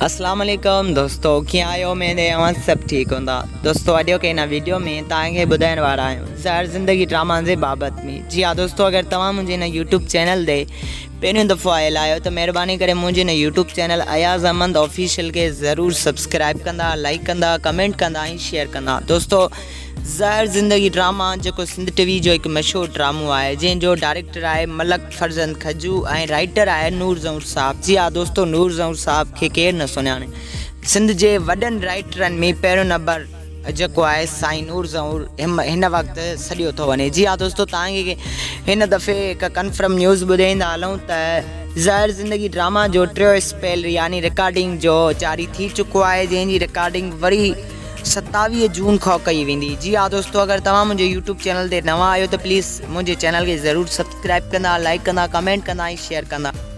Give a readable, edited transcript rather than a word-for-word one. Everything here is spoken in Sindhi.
اسلام عليڪم دوستو ڪيئن آهيو اميد آهي اوهان سڀ ٺيڪ هوندا دوستو اڄوڪي هن ويڊيو ۾ توهان کي ٻڌائڻ وارا آهيون زهر زندگي ڊراما جي بابت ۾ جي ها دوستو اگر توهان منهنجي هن يوٽيوب چينل تي پهريون دفعو آيل آهيو ته مهرباني ڪري منهنجي هن YouTube channel Ayaz Ahmed official کي ضرور سبسڪرائب ڪندا لائڪ ڪندا ڪمينٽ ڪندا ۽ شيئر ڪندا دوستو زهر زندگي ڊراما جيڪو سنڌ ٽي وي جو هڪ مشهور ڊرامو آهي جنهن جو ڊائريڪٽر آهي ملڪ فرزند کجو ۽ رائيٽر آهي نور زئور صاحب جي ها دوستو نور زئور صاحب کي ڪير نه سڃاڻي سنڌ جي وڏن رائيٽرن ۾ پهريون نمبر جيڪو آهي سائين نور زئور هن وقت سڏيو ٿو وڃي جي ها دوستو توهان کي هن دفعي هڪ ڪنفرم نيوز ٻڌائيندا هلون ته زهر زندگي ڊراما جو ٽيو اسپيل يعني رڪارڊنگ جو جاري ٿي چڪو آهي جنهن جي رڪارڊنگ وري 27 جون کان ڪئي ويندي جي ها دوستو اگر توهان منهنجي يوٽيوب چينل تي نوان آهيو ته پليز منهنجي چينل کي ضرور سبسڪرائب ڪندا لائڪ ڪندا ڪمينٽ ڪندا ۽ شيئر ڪندا.